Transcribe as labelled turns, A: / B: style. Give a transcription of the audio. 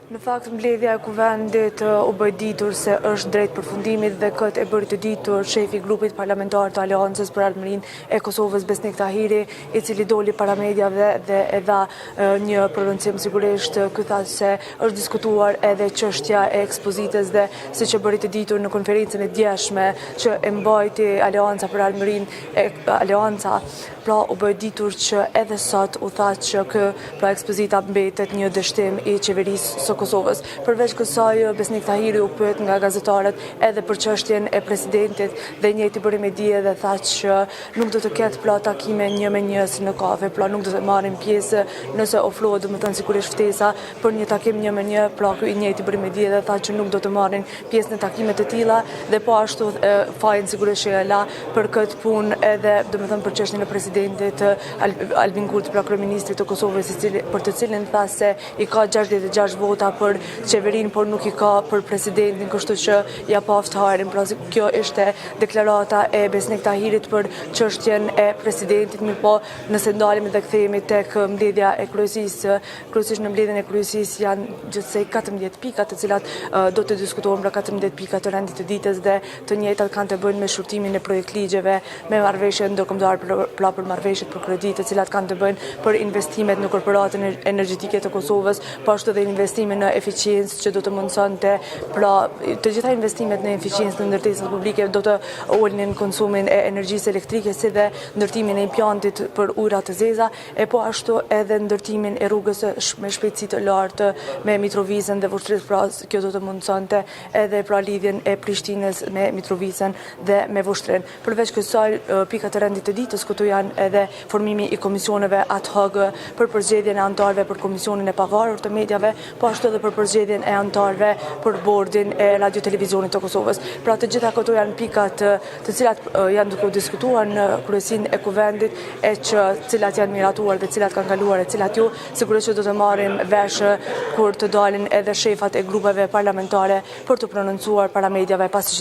A: Në fakt, mbledhja e Kuvendit u bë e ditur se është drejt përfundimit dhe këtë e bëri të ditur shefi i grupit parlamentar të Aleancës për Ardhmërinë e Kosovës, Besnik Tahiri, i cili doli para mediave dhe e dha një prononcim sigurisht ky tha se është diskutuar edhe çështja e ekspozitës dhe siç e bëri të ditur në konferencën e djeshme që e mbajti Aleanca për Ardhmërinë e Aleanca Pra u bë e ditur që edhe sot u tha që kë pra ekspozita mbetet një dështim i qeverisë së Kosovës. Përveç kësaj, Besnik Tahiri u pyet nga gazetarët edhe për çështjen e presidentit dhe i njëjti bëri me dije dhe tha që nuk do të ketë pra takime një me një si në kafe, pra nuk do të marrin pjesë nëse ofrohet domethënë sigurisht ftesa për një takim një me një, pra ky i njëjti bëri me dije dhe tha që nuk do të marrin pjesë në takime të tilla dhe po ashtu fajin sigurisht që e la për këtë punë edhe domethënë për çështjen e presidentit Albin Kurti, pra kryeministrit të Kosovës, i cili, për të cilin tha se i ka 66 vota për qeverinë, por nuk i ka për presidentin, kështu që ja paftë hajrin. Pra kjo ishte deklarata e Besnik Tahirit për çështjen e presidentit, mirëpo nëse ndalemi dhe kthehemi tek mbledhja e kryesisë Kryesisht në mbledhjen e kryesisë janë gjithsej 14 pika të cilat do të diskutohen pra 14 pika të rendit të ditës dhe të njëjtat kanë të bëjnë me shqyrtimin e projektligjeve, me marrëveshjet ndërkombëtare pra për marrëveshjet për kredi të cilat kanë të bëjnë për investimet në korporatën energjetike të Kosovës, po ashtu edhe investime në eficiencë që do të mundësonte pra të gjitha investimet në eficiencë në ndërtesat publike do të ulnin konsumin e energjisë elektrike si dhe ndërtimin e impiantit për ujëra të zeza e po ashtu edhe ndërtimin e rrugës me shpejtësi të lartë me Mitrovicën dhe Vushtrrisë, pra kjo do të mundësonte edhe pra lidhjen e Prishtinës me Mitrovicën dhe me Vushtrrinë. Përveç kësaj, pika të rendit të ditës këtu janë edhe formimi i komisioneve ad hoc për përzgjedhjen e anëtarëve për Komisionin e Pavarur të Mediave, po ashtu edhe për përzgjedhjen e anëtarëve për bordin e Radio Televizionit të Kosovës. Pra të gjitha këto janë pikat të cilat janë duke u diskutuar në kryesinë e Kuvendit e që cilat janë miratuar dhe cilat kanë kaluar e cilat jo, sigurisht që do të marrim vesh kur të dalin edhe shefat e grupeve parlamentare për t'u prononcuar para mediave pasi që.